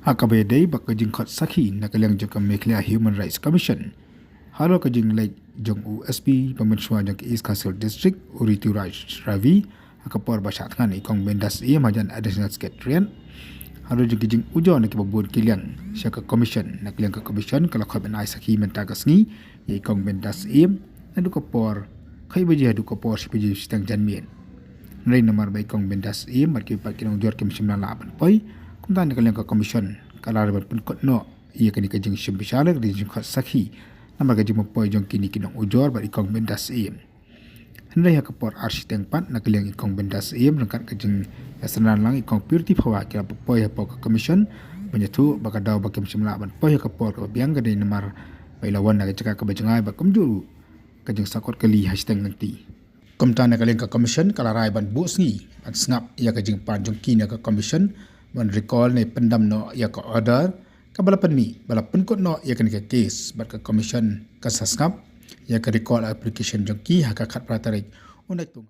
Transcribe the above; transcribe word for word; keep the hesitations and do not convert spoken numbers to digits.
Ha kaba ïadei bad ka jingkhot sakhi na ka liang jong ka Meghalaya Human Rights Commission halor ka jingleit jong u S P ba mynshuwa jong ka East Khasi Hills District, u Rituraj Ravi, ha ka por ba shah thngan i Kong Bindas Syiem hajan Additional Secretariat, halor jong ki jingujor na kiba bun ki liang sha ka Commission, na ka liang ka Commission ka la khot ban ai sakhi mynta ka sngi ïa i Kong Bindas Syiem naduh ka por khatwei baje haduh ka por shi baje shiteng janmiet. Hynrei namar ba i Kong Bindas Syiem bad kiwei pat ki nongujor kim shym la lah ban poi, kumta na ka liang ka Commission ka la rai ban pynkut noh ïa kane ka jingshim bishar, ka jingkhot sakhi namar ka jingpoi jong kine ki nongujor bad i Kong Bindas Syiem. Hynrei ha ka por ar shiteng pat, na ka liang i Kong Bindas Syiem ryngkat ka jingïasynran lang i Kong Purity Phawa ki la poi hapoh ka Commission ban ïathuh ba ka daw ba kim shym lah ban poi ha ka por kaba biang ka dei namar ba i la wan na ka jaka kaba jngai bad kumjuh ruh ka jingsakot kali ha shiteng lynti. Kumta na ka liang ka Commission ka la rai ban buh sngi ban sngap ïa ka jingpan jong ki na ka Commission ban recall ne pyndam noh ïa ka order kaba la pynmih ba la pynkut noh ïa kane ka case, bad ka Commission kan sa sngap ïa ka recall application jong ki ha ka khatphra tarik u Naitung.